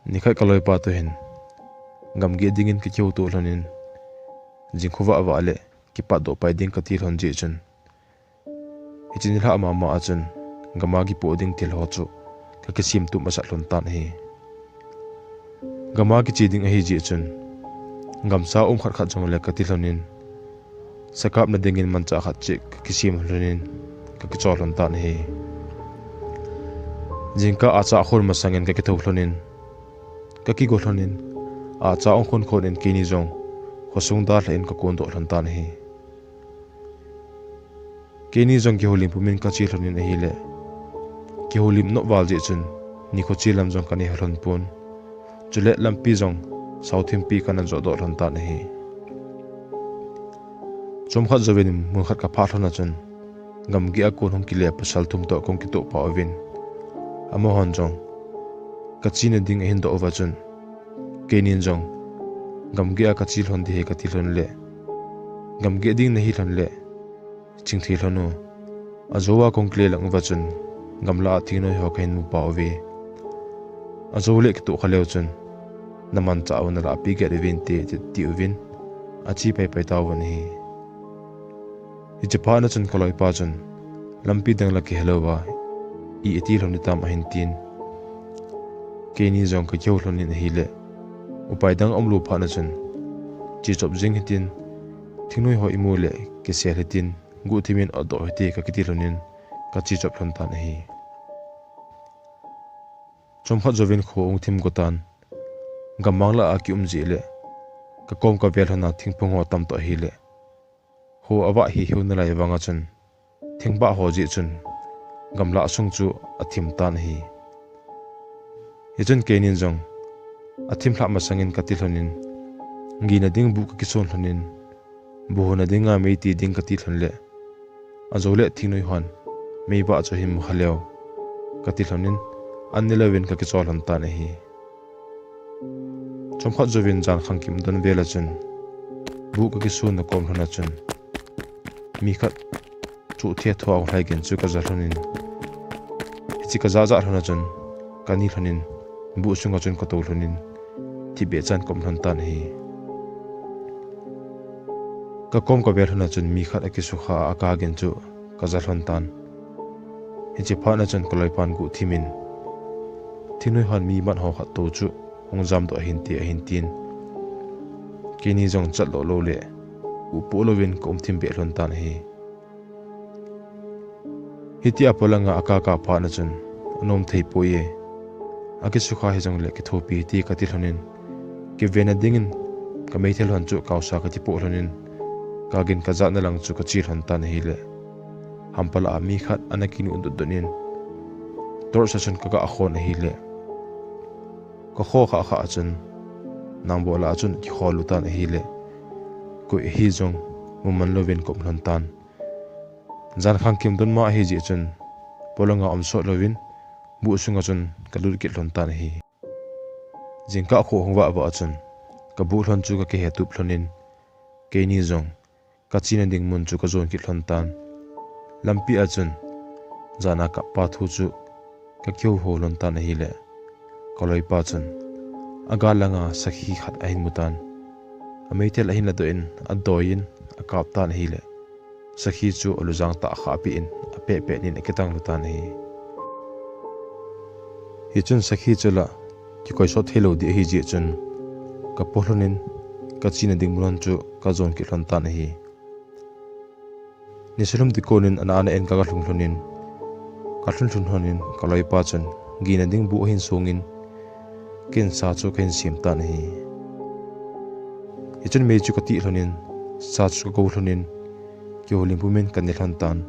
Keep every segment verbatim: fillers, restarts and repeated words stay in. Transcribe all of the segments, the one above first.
Nikhat kaloipa toh hin gamgeh dingin kakihoutoh lhonin, jing khovah vah le kipatdoh pai ding kati lhon jeh chun, hiche nilhah mama a chun gam a kipoh ding thil ho chu kakisem tup masat lhon tan ahi. Gam a kiche ding ahi jeh chun, gamsa um khat khat jongle kati lhonin, sa kapna dingin manchah khat cheh kakisem lhonin, kakichol lhon tan ahi. Jingkah acha khon masangin kakithou lhonin, kakigo lhonin, acha ong khon khon in keini jong khosung dalha in kakondoh lhon tan ahi. Keini jong kihoulim pumin kache lhonin ahile, kihoulim nop val jeh chun nikho che lam jong kanei lhon pon. Chule lampi jong saothimpi kana johdoh lhon tan ahi. Chomkhat jouvin mun khat kaphah lhon a chun, gamgeh a kon hung kile pasal thum toh kahung kitoh pah uvin, amahon jong kachena ding ahin doh uva chun, keinin jong gamgeh a kache lhon ding ahi kati lhon le, gamgeh ding nahi lhon le chingthei lhon u, ajou a kahung kile lang uva chun, gamlah a thingnoi ho kahin mu pah uve. Ajou le kitoh kha leu chun, namanchah u nalah peh get uvinte, ti, ti uvin, ache paipai tauvin ahi. Hiche phatna chun kaloipa chun, lampi dang la kihelouva, i iti lhon itam ahin tin. Keini jong kakihou lhonin ahile, upai dang aumlou phatna chun, che chop jing hitin, thingnoi ho imu le kisel hitin, guhthimin otdoh hite kakiti lhonin, kache chop lhon tan ahi. Chomkhat jouvin kho ahung thim go tan, gammang lah a kium jeh le, kakom kavel lhon a thingphung ho tamtah ahile, kho avah hihiu nalai vanga chun, thingbah ho jeh chun, gamlah sung chu athim tan ahi. Hichun keinin jong, athim lhah masangin kati lhonin, gina ding buh kakison lhonin, buh hona dinga mei ti ding kati lhon le, ajou le thingnoi hon meivah chu ahin mukha leu, kati lhonin, an nilouvin kakichol lhon tan ahi. Chomkhat jouvin jan khangkim don vel a chun, buh kakisonna kom lhon a chun, mi khat chu thetho a hung lhai gin chu kaja lhonin, hiche kajah jah lhon a chun, kani lhonin, buh sunga chun katou lhonin, thipbeh chan kaum lhon tan ahi. Kakom kavel lhon a chun mi khat akisukha a, akah gin chu kaja lhon tan. Hiche phatna chun kaloipan guhthimin, thingnoi hon mi mat ho khat tou chu hung jamdoh ahinte ahin tin. Keini jong chat lou lou le, upoh louvin kaum thim beh lhon tan ahi. Hitia polanga akah kah phatna chun, anom thei poi e. Akisukha hijongle kithopi hite kati lhonin, kivena dingin kameithal hon chu kaosa katipoh lhonin, kah gin kajahna lang chu kache lhon tan ahile, hampa lah a mi khat ana kinuh dot dot in, torch a chun kaga khon ahile, kakho khah khah a chun, nangboh lah a chun kikhol u tan ahile, koi ahi jong muman louvin kaum lhon tan. Jan khangkim don ma ahijeh chun, polanga um sot louvin, buh sunga chun kalut kit lhon tan ahi. Jingkah kho hung vah vah a chun, kabuh lhon chu kakihe tup lhonin, keini jong kachena ding mun chu kajon kit lhon tan. Lampi a chun, jana kap pa thu chu kakihou hou lhon tan ahile, kaloipa chun, agal langa sakhi khat ahin mu tan. Ameithal ahin ladoh in, adoi in, akap tan ahile, sakhi chu alujang tah khah peh in, apeh peh nin akitang lhu tan ahi. Hichun sakhi chu lah kikoi sot thei lou ding ahijeh chun, kapo lhonin, kachena ding mun chu kajon kit lhon tan ahi. Nisa lhum ding konin ana ana in kaga lhung lhonin, kalhun lhun lhonin, kaloipa chun gina ding buh ahin songin, ken sa chu kahin sem tan ahi. Hichun mei chu katih lhonin, sa chu kago lhonin, kihoulim pumin kane lhon tan.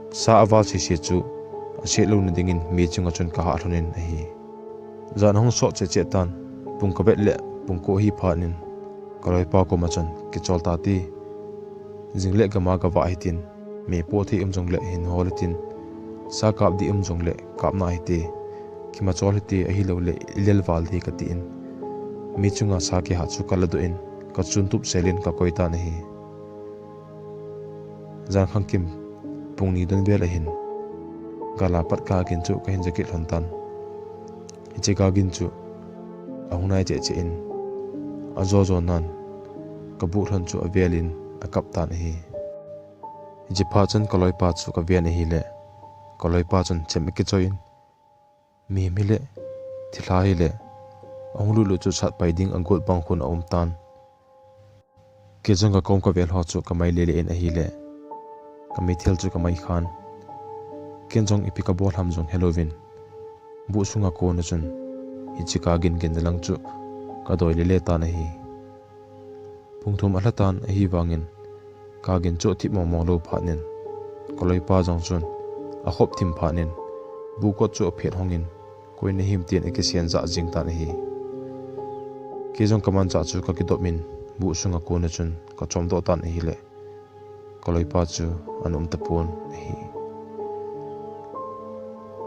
Sa aval sese chu aset louna dingin mei chunga chun kahah lhonin ahi. Jan ahung sot cheh cheh tan, pung kavet le pung ko ahi phatnin, kaloipa koma chun, kichol tate, jingle gama gavah hitin, mei poh thei um jongle hin hol hitin, sa kap ding um jongle kap nahite, kimachol hite, ahiloule ilel val ding katin, mei chunga sa kihah chu kaladoh in, kachun tup selin kakoi tan ahi. Jan khangkim pung ni don vel ahin, gala pat gagin chu kahin ja kit lhon tan. Hiche gagin chu ahung nai cheh cheh in, ajo jo nan, kabuh lhon chu avel in akap tan ahi. Hiche phat chun kaloipa chu kaven ahile, kaloipa chun chem akichoi in, mihem hile, thilha hile, ahung lut lut chu sat pai ding agot bang khun aum tan. Kei jong kakom kavel ho chu kamai lele in ahile, kameithal chu kamai khan. Ken jong ipi kabol ham jong helouvin, buh sunga kona chun hiche kagin gin lang chu kadoi lele tan ahi. Pung thum alha tan ahivangin, kagin chu athip mong mong lou phat in, kaloipa jong chun akhop thim phat in, buh kot chu aphet hong in, koi nahim tin akisen jah jing tan ahi. Kei jong kamanchah chu kakidop in, buh sunga kona chun kachom doh tan ahile, kaloipa chu ana um tapon ahi.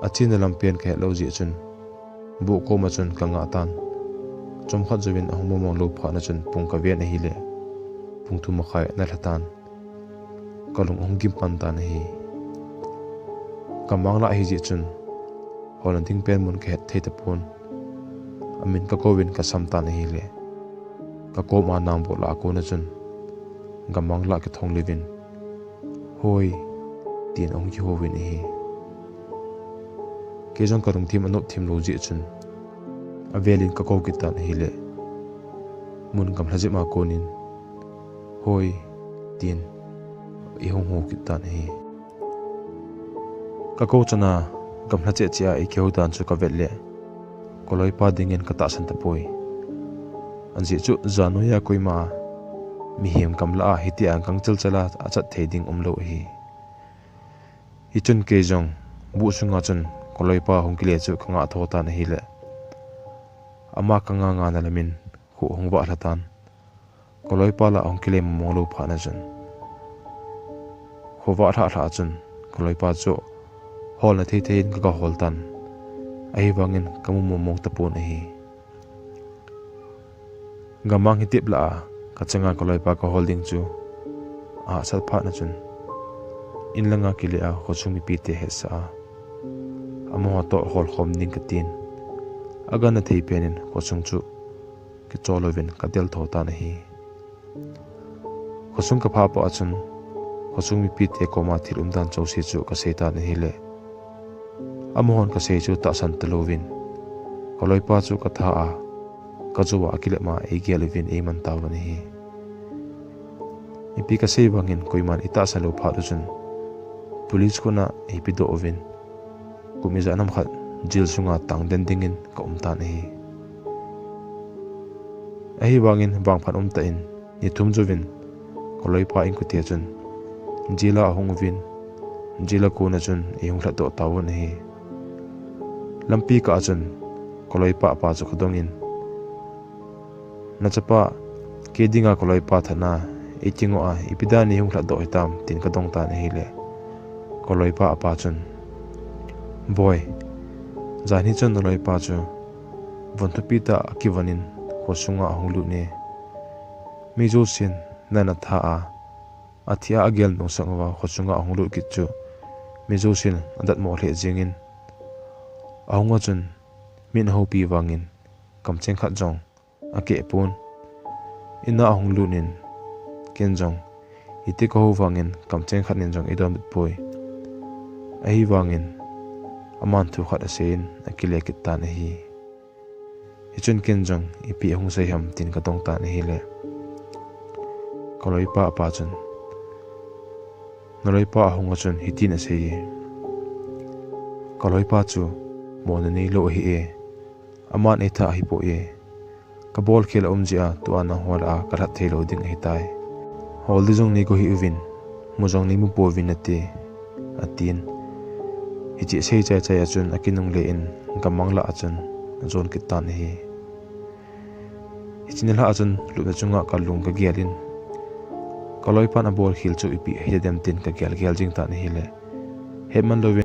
Achena lampen kahet lou jeh chun, buh koma chun kangah tan. Chomkhat jouvin ahung mong mong lou phat na chun pung kaven ahile, pung thum makhai ana lha tan. Kalung ahung gim pan tan ahi. Gamang lah ahi jeh chun, holna ding pen mun kahet thei tapon. Amin kakouvin kasam tan ahile, kakoma nang bol lah a kona chun, gamang lah kithong leuvin, "Hoi," tin ahung kihouvin ahi. Kei jong kalungthim anop thim lou jeh chun, avel in kakou kit tan ahile, mun gamlha jep a konin, "Hoi," tin eihung hou kit tan ahi. Kakou chana gamlha cheh cheh a eikihou dan chu kavet le, kaloipa dingin katahsan tapoi. Ajeh chu jan noiya koima mihem gamlah a hitia gangchel chel a achat thei ding umlou ahi. Hichun kei jong buh sunga chun kaloipa hung kile chu kangah tho tan ahile, ama kangah ngah na lamin kho hung vah lha tan. Kaloipa lah ahung kile mong mong lou phat na chun, khovah lhah lhah chun kaloipa chu holna thei thei in kaga hol tan. Ahivangin kamu mong mong tapon ahi. Gamang hitep lah a kachanga kaloipa kahol ding chu ahahsat phat na chun, in langa kile a khosung mipite hetsah a, amaho toh holkhom ding katin, agangna thei pen in khosung chu kichol louvin kadel tho tan ahi. Khosung kaphah pah a chun, khosung mipite koma thil umdan jouse chu kasei tan ahile, amahon kasei chu tahsan talouvin, kaloipa chu katha a, kajou a akilep ma eigel uvin eiman tauvin ahi. Ipi kasei vangin koiman eitahsan lou phat u chun, police khut a eipedoh uvin, kum ijat ham khat jail sunga tangden dingin kaum tan ahi. Ahivangin vangphat umtah in, ni thum jouvin kaloipa inkote chun jail a ahung uvin, jail a kona chun eihung lhatdoh tauvin ahi. Lampi kah a chun kaloipa apa chu kadongin, "Nachapa, kei dinga kaloipa thatna eitingoh a ipi dan a neihung lhatdoh hitam?" tin kadong tan ahile, kaloipa apa chun, "Boi, jan hi chun naloipa chu von thupi tah a akivonin khosunga ahung lut e. Mi jousen nana tha a, athi a agel nungsang uva khosunga ahung lut kit chu mi jousen adatmo lheh jengin, ahung a chun min ahoupi vangin kamcheng khat jong akeh pon. Ina ahung lut in, ken jong iti kahou vangin kamcheng khat in jong eidonbut poi. Ahivangin aman thu khat aseiyin akile kit tan ahi. Hichun ken jong ipi ahung sei ham tin kadong tan ahile, kaloipa apa chun, naloipa ahung a chun hitin aseiye, 'Kaloipa chu mona neilou ahi e, aman eitha ahipoi e. Kabol khel aum jeh a tua nangho lah a kalhat theilou ding ahitai. Hol ding jong neigo hih uvin, mu jong neimu pouvin nate,' atin. Hiche asei chai chai a chun akinungle in gamang lah a chun ajon kit tan ahi. Hiche nilhah a chun lupna chunga kalung kagel in, kaloipan abol khel chu ipi ahidem tin kagel gel jing tan ahile, hetman louvin